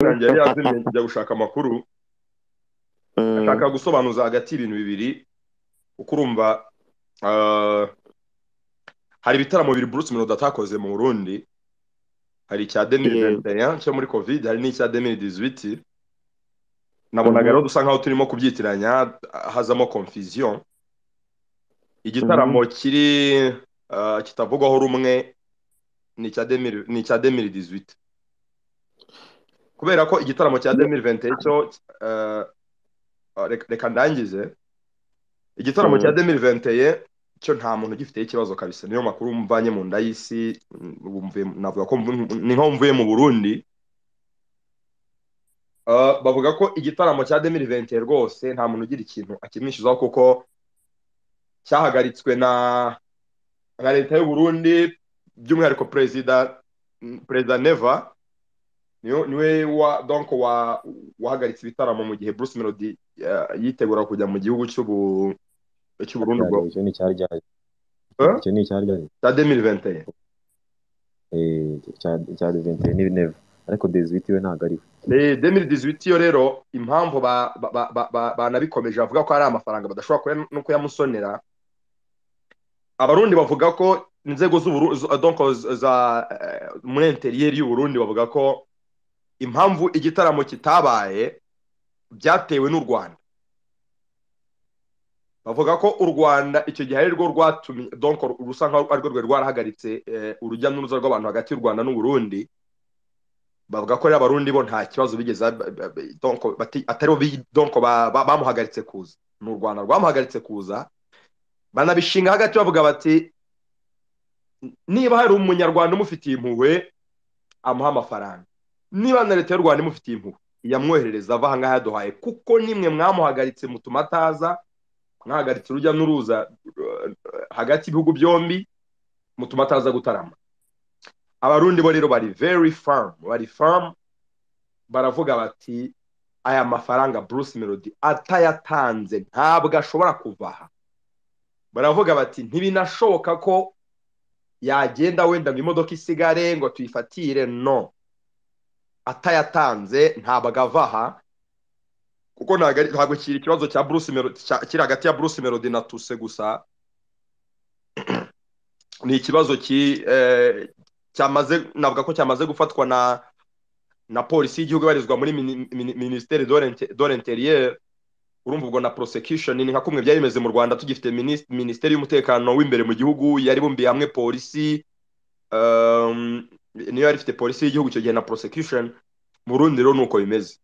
Yanjye yari yazimye, njya gushaka amakuru. Ashaka gusobanuza hagati y'ibintu bibiri, kuko urumva hari ibitaramo bibiri Bruce Melody atakoze mu Burundi. Hari icya 2021 cyo muri Covid, hari n'icya 2018. Nabonaga rero dusa nkaho turimo kubyitiranya, hazamo confusion. Igitaramo kiri kitavugwaho rumwe ni icya 2000, ni icya 2018, kubera ko igitaramo cya 2021 cyo reka ndangize. Igitaramo cya 2021 cyo nta muntu ugifiteho ikibazo kabisa. Niyo makuru mvanye mu nda y'isi. Navuga ko ni nko mvuye mu Burundi. Bavuga ko igitaramo cya 2021 rwose nta muntu ugira ikintu akimwishyuzaho, kuko cyahagaritswe na leta y'u Burundi, by'umwihariko perezida Neva niwe wa donc wa wahagaritse ibitaramo mu gihe Bruce Melody yitegura kujya mu gihugu cy'u Burundi ubwo. Icyo ni icyari ryari? Eh? Icyo ni icyari ryari? Cya 2021. Cya 21 ni Neva, ariko 18 we ntabwo ari we. 2018 yo rero, impamvu banabikomeje, bavuga ko ari amafaranga badashobora no kuyamusonera. Abarundi bavuga ko inzego donc za muri intérieur y'u Burundi bavuga ko impamvu igitaramo kitabaye byatewe n'u Rwanda. Bavuga ko u Rwanda icyo gihe ari rwo rwatumye, donc rusa nkaho arirwo rwari rwarahagaritse urujya n'uruza rw'abantu hagati y'u Rwanda n'u Burundi. Bavuga ko rero Abarundi bo nta kibazo bigeze donc atari bo donc bamuhagaritse kuza, ni u Rwanda rwamuhagaritse kuza. Banabishinga hagati bavuga bati niba hari Umunyarwanda umufitiye impuhwe amuha amafaranga, niba na leta y'u Rwanda imufitiye impuhwe yamwoherereza ava ahangaha yaduhaye, kuko nimwe mwamuhagaritse mutuma ataza, mwahagaritse urujya n'uruza hagati y'ibihugu byombi, mutuma ataza gutarama. Abarundi bo rero bari very firm, bari firm, baravuga bati aya mafaranga Bruce Melody atayatanze ntabwo ashobora kuva aha. Baravuga bati ntibinashoboka ko yagenda wenda ngo imodoka isigare ngo tuyifatire, no atayatanze ntabwo ava aha, kuko ntabwo kiri ikibazo cya Bruce Melody kiri hagati ya Bruce Melody na Tuse gusa. Ni ikibazo cyamaze, navuga ko cyamaze gufatwa na polisi y'igihugu ibarizwa muri ministère de l'Intérieur. Urumva ubwo na prosecution ni nka kumwe byari bimeze mu Rwanda tugifite minisiteri y'umutekano w'imbere mu gihugu yari bumbiye hamwe polisi, niyo yari ifite polisi y'igihugu icyo gihe na prosecution. Mu Burundi rero nuko bimeze.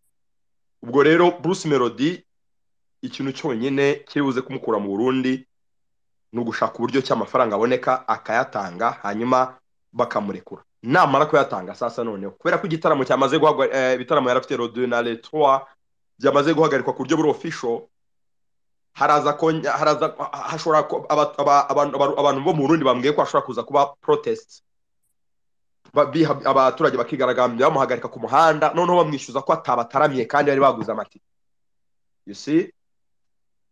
Ubwo rero Bruce Melody ikintu cyonyine kiri buze kumukura mu Burundi ni ugushaka uburyo cy'amafaranga aboneka akayatanga, hanyuma bakamurekura. Namara kuyatanga sasa noneho, kubera ko igitaramo cyamaze ibitaramo yari afite le 2 na le 3 byamaze guhagarikwa ku buryo buri official, haraza haraza hashobora abantu bo mu Burundi bambwiye ko hashobora kuza kuba protest, abaturage bakigaragambya bamuhagarika ku muhanda, noneho bamwishyuza ko atabataramiye kandi bari baguze amatike. You see,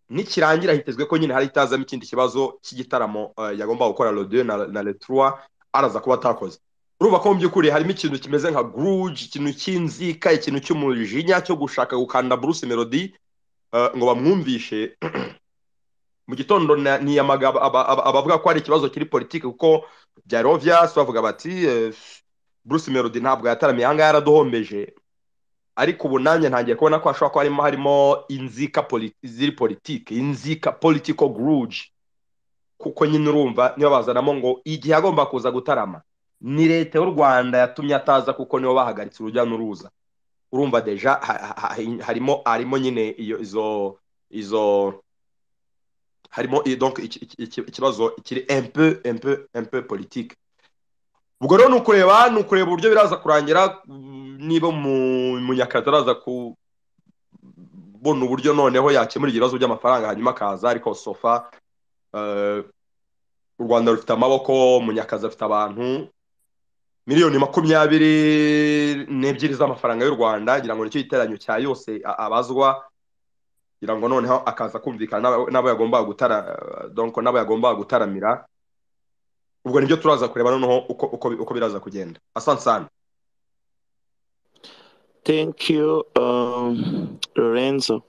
nikirangira hitezwe ko nyine hari itazamo ikindi kibazo cy'igitaramo yagomba gukora le 2 na le 3 araza kuba atakoze. Urumva ko mu by'ukuri harimo ikintu kimeze nka grudge, ikintu cy'inzika, ikintu cy'umujinya cyo gushaka gukanda Bruce Melody ngo bamwumvishe. Mu gitondo niyamaga abavuga ko hari ikibazo kiri politiki, kuko byari obvious. Bavuga bati Bruce Melody ntabwo yataramiye ahangaha, yaraduhombeje. Ariko ubu nanjye ntangiye kubona ko hashobora kuba harimo inzika ziri politiki, inzika, political grudge, kuko nyine urumva niba bazanamo ngo igihe agomba kuza gutarama ni leta y'u Rwanda yatumye ataza, kuko nibo bahagaritse urujya n'uruza. Urumva déjà harimo nyine iyo izo harimo donc ikibazo kiri un peu politique. Ubwo rero ni ukureba uburyo biraza kurangira, niba mu Munyakazi araza kubona uburyo noneho yakemura ibibazo by'amafaranga hanyuma akaza. Ariko so far u Rwanda rufite amaboko, Munyakazi afite abantu. Miliyoni 22 z'amafaranga y'u Rwanda ngira ngo nicyo giteranyo cya yose abazwa. Ngira ngo noneho akaza kumvikana n'abo yagombaga gutara, donc n'abo yagombaga gutaramira. Ubwo nibyo turaza kureba noneho uko biraza kugenda. Asante sana. Thank you, Lorenzo.